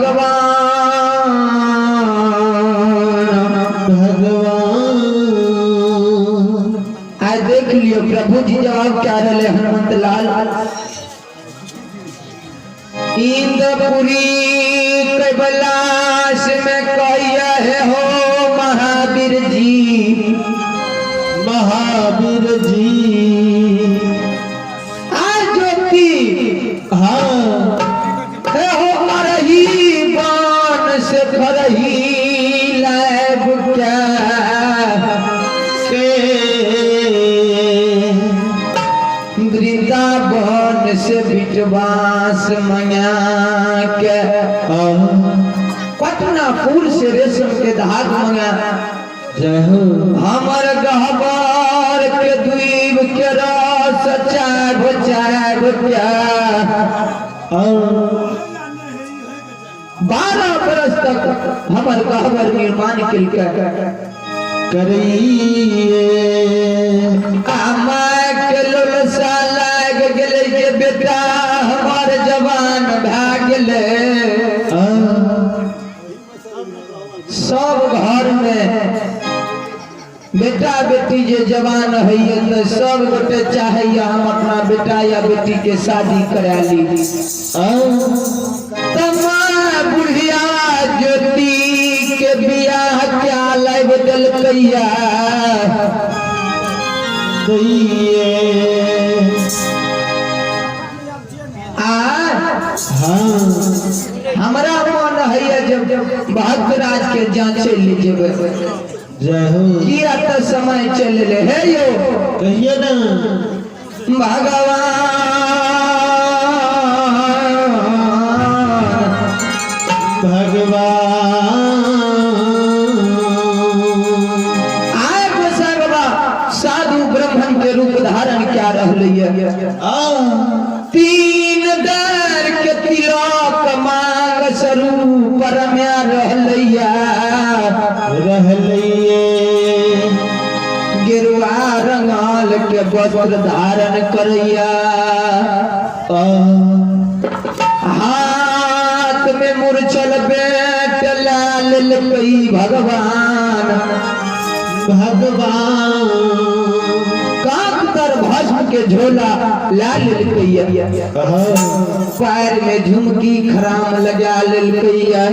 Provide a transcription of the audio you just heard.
भगवान भगवान। आइ देख लियो प्रभु जी जवाब क्या रहे हनुमंत लाल। इंद्रपुरी कैलाश में कहिया है हो महावीर जी, महावीर जी। आ ज्योति हाँ हे हो अरही बाण से फरही लाइब क्या के वृंदावन से बिटवास मंगा के पटनापुर से रेशम के धाग मंगा। जय हो। हमर गहबर के द्वीप के रस चाय चाय क्या 12 बरस तक हमर गहबर निर्माण केलकै करिए। माय के लोलसा लाग गेलै जे बेटा हमर जवान भए गेलै। सब घर में बेटा बेटी जे जवान होइए तो सब गोटे चाहैया हम अपना बेटा या बेटी के शादी करा ली। तमा बुढ़िया ज्योति के बियाह क्या लाइब देलकैया दैये। आ हाँ हमरा मन हैया जब भक्तराज के जांचे ले जेबै। जय हो। किया तो समय चल ले हे यो। कहिए ना। भगवान भगवान। आए गोसाई बाबा साधु ब्राह्मण के रूप धारण क्या रहलै। आ तीन दर के तिलक मांग स्वरूप रम्या रहलैया रहलिए। गेरुआ रंगाल के वस्त्र धारण करैया, आ हाथ में मुरछल बेट लाल लकई भगवान भगवान। काक तर भस्म के झोला ला लेलकैया, पैर में झुमकी खराम लगा लेलकैया।